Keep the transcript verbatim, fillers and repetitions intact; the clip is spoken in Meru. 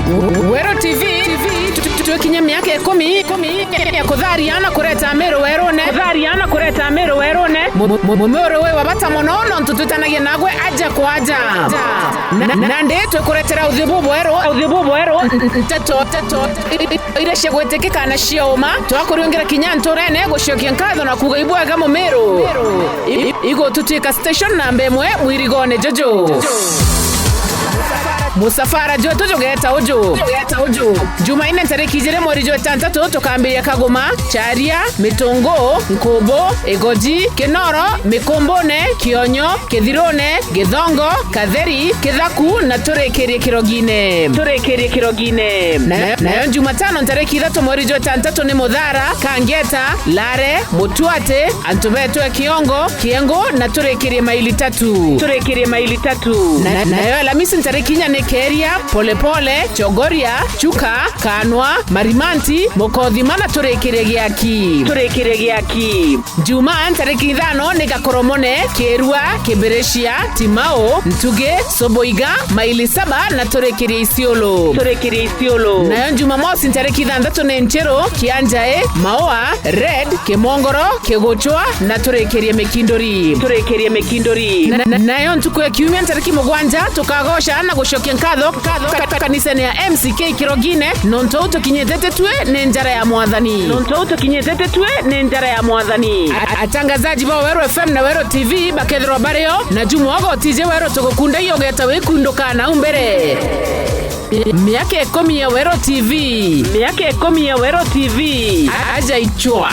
Weru T V, tu- tu- twikinye miaka ikumi, ikumi ya kutharia na kureta Meru werune. Kutharia na kureta Meru werune. Mu- mu- mu- Mumiuru wi wa bata mono, nontu twitanagia nagwe aja kwa aja. Na- na- Nandi twikuretera uthiu bubweru, uthiu bubweru, n- n- nteto, nteto, i- i- iria cia gwitikika na cia uma, twakuriungira kinya nturene gucokia nkatho na kuuga ibwega Mumiru. I- i- Igututwika station namba imwe mwirigone juju. Musafara jwetu jugeeta uju. Jumaine ntariki ijiri mweri jwa itantatu tukambiria Kaguma, Charia, Mitungu, Nkubu, Igoji, Kinoro, Mikumbune, Kionyo, Kithirune, Githongo, Katheri, Kithaku na turikirie Kirogine. Turikirie Kirogine. Na- Nayo Jumatano ntariki ithatu mweri jwa itantatu ni Muthara, Kangeta, Lare, Mutuate, antu betu e Kiongo, Kiengu na turikirie maili tatu. Turikirie maili tatu. Na- Nayo Alamisi ntariki inya ni Keria, Polepole, Chogoria, Chuka, Kanwa, Marimanti, Mukothima na turikirie Giaki. Turikirie Giaki. Jumaa ntariki ithano ni Gakoromone, Kirua, Kibiricia, Timau, Ntugi, Soboiga, maili saba na turikirie Isiolo. Turikirie Isiolo. Nayo Jumamosi ntariki ithanthatu ni Nchiru, Kianjai, Maua, Red, Kimongoro, Kiguchwa na turikirie Mikinduri. Turikirie Mikinduri. Na- na- Nayo ntuku ya kiumia ntariki mugwanja tukagoca na gucokia nkatho, nkatho ka- ka- kanisene ya M C K Kirogine, nontu au tukinyitete tue ni njara ya Mwathani. Nontu au tukinyitete tue ni njara ya Mwathani. A- atangazaji ba Weru F M na Weru T V bakethirwa bario, na Juma ogo tije Weru tugukunda iyo ugeta wikunduka nau mbere. Miaka ikumi ya Weru T V. Miaka ikumi ya Weru T V. Aja ichwa.